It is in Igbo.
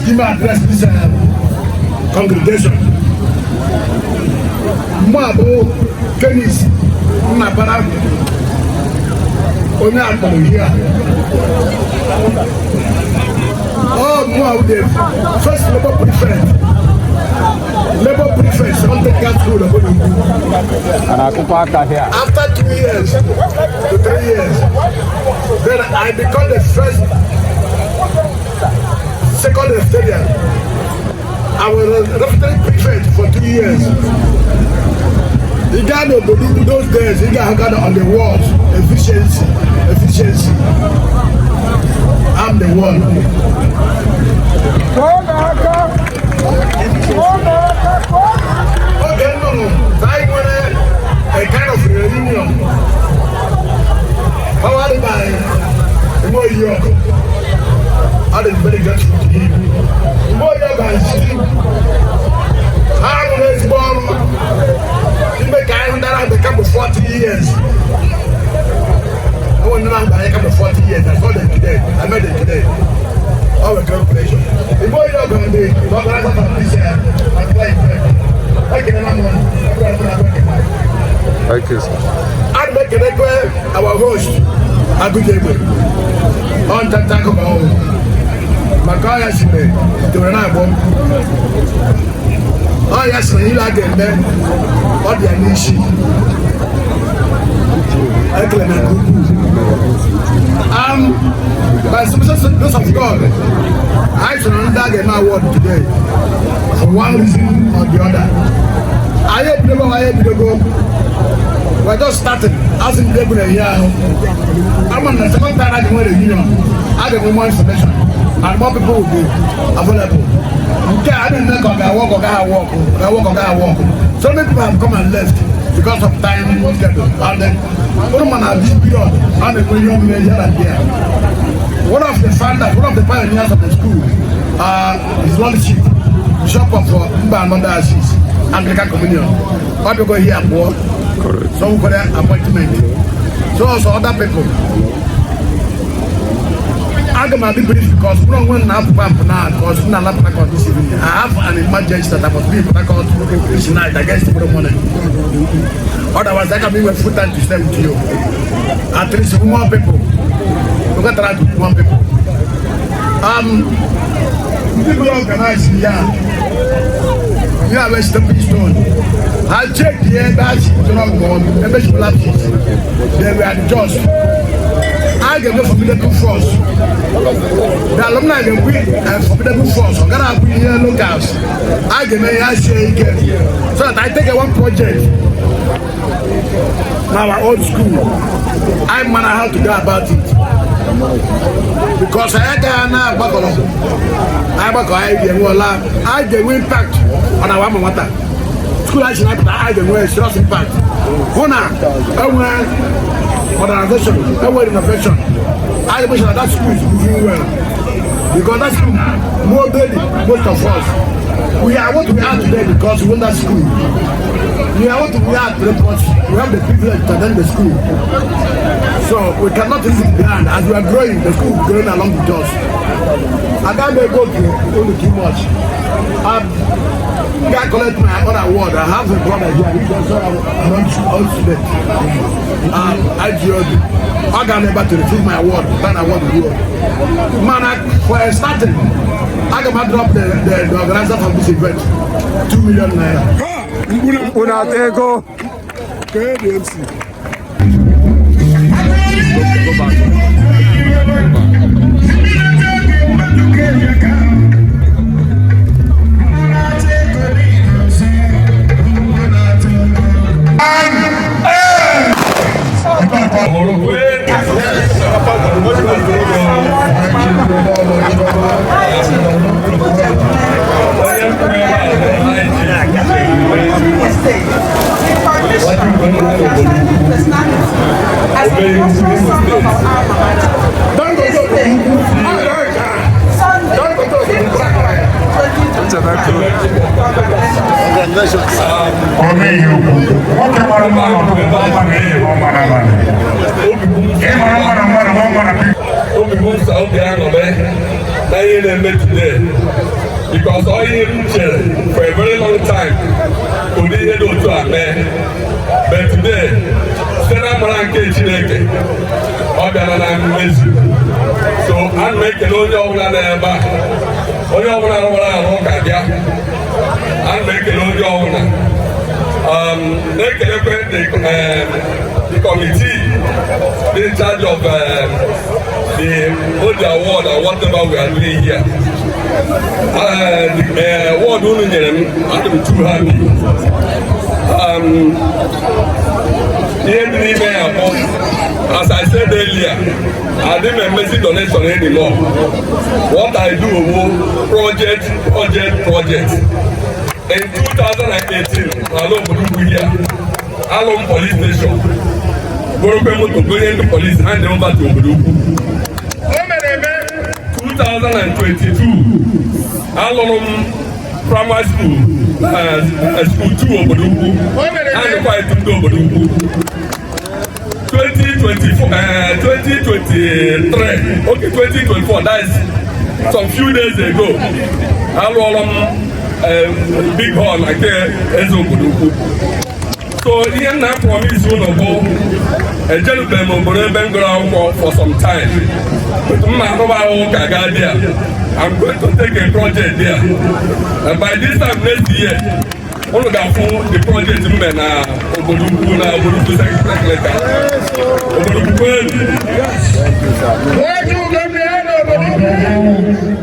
Ime address this congregation. Mụ abụ Kenis Nnabara, onye akpọrọ here. Ọ mụ abụ the first labour prefect Secondary Technical School of Obodoukwu. A na-akụkọ aka here. After 2 years to 3 years, then I become the first second custodian. I was a referee prefect for 2 years. Ị gaa n'obodo ukwu those days, ị ga-ahụ on the walls, "Efficiency, efficiency." I'm the one. Kụọ n'aka. Kụọ n'aka. Kụọ. Oge m nụrụ na anyị nwere a kind of reunion powered by Nwoye, I am very grateful to him. Nwoye and his team, ha rụrụ ezigbo ọrụ ime ka anyị hụ ndara mgbe kamgbe 40 years. Enwere ndị na-ahụ anyị kamgbe 40 years. I saw them today. I met them today. All were great pleasure. Nwoye and the organizer of this particular event. Ekelela m unu. Thank you, sir. Ana m ekelekwe our host, Agụjegbe. Ọ ntanta akụkọ ọhụụ maka ọ ya sire tewere na-agbọ, ọ ya sịrị ihe a ga-eme, ọ dị ya n'isi. Ekele na nke ukwuu. By special grace of God, anyị soro ndị a ga-eme award today for one reason or the other. Anyị ebidogo, anyị ebidogo. We're just starting. Asị ndị egwu na-ehi ahụ. Ama na second time a ga-enwe reunion, a ga-enwe more information and more people will be available. Nke a na-eme ka ọ ga-awork, ọ gaghị awork, ọ ga-awork, ọ gaghị awork. So many people have come and left because of time schedule, and then ụnụ ma na this period a na-enwe ihe omume here and there. One of the founders, one of the pioneers of the school, His Lordship, Bishop of Mbano Diocese, Anglican Communion, ọ bịago here abụọ. So we got appointment. So also other people. Aga m adị brief because mụ onwe m na-apụ apụ na because m na-ala Port Harcourt this evening. I have an emergency that I must be in Port Harcourt this night against tomorrow morning. Otherwise, I can be with full time to stay with you. At least more people. We got to try to more people. People organize here. You have a stepping stone. I check the embassy, embassy lapses. They were just. I get a formidable force. The alumni ga be a formidable force. I'm gonna be here locals. I get me so that I take a one project. Now our old school. I man how to go about it. Because I got na agbakọrọ. Agbakọ anyị ga-enwe ọla. I ga-enwe impact on our alma mater. School anyị si na-apụta, anyị ga-enwe serious impact. Hụ na enwe modernization, enwe renovation. I make sure that school is moving well. Because that school molded most of us. We are what we are today because we went that school. We are what we are today because we have the privilege to attend the school. So we cannot leave it behind. As we are growing, the school is growing along with us. I can't go to only too much. I collect my own award. I have a brother here. He's also an old student. IGOD. I got never to receive my award. That award will Man, I, for a starting, I can drop the organizer of this event 2 million naira. Mkpu na-ata ego. KDMC. Go back. Go back. With permission of personality as a cultural son of our alma mater. This day, Sunday, 5th January 2025. Ome ihe ukwu nwoke mara mma n'ụtụtụ, mma n'ehihie, mma n'abalị. Ị mara mma na mmadụ, ma mma na Obi m sọ obi aṅụrị na ihe na-eme today. Because ọ ihe m chere for a very long time ụdị ihe dị otu a mee. But today, site na amara nke Chineke, ọ bịara na mmezu. So ana m ekele onye ọbụla nọ ebe a, onye ọbụla rụwara arụ ụka bịa. Ana m ekele onye ọbụla, na-ekelekwe the committee dị in charge of the both the award and whatever we are doing here. The award unu nyere m, adị m too happy. Ihe dị n'ime ya bụ, as I said earlier, adị m emezi donation anymore. What I do bụ project, project, project. In 2018, n'ala obodo ugwu here, alụ m police station, bụrụkwe moto gonye ndị police, hand over to obodo ukwu. 2022, alụrụ m primary school, school 2 obodo ukwu, handkwa etu ndị obodo ukwu. 2024, 2023, okay, 2024, that is some few days ago, alụọrọ m big hall na nke eze obodo ukwu. So ihe m na-promise unu bụ, ejerubeghị m obodo ebe m gụrụ akwụkwọ for some time, but mma arụba ahụ ụka gaa there. I'm going to take a project there, and by this time next year, unu ga-afụ the project m mee na obodo ukwu, na obodo ukwu secretary. Obodo ukwu kwenu! Nwachukwu bịa n'obodo ukwu.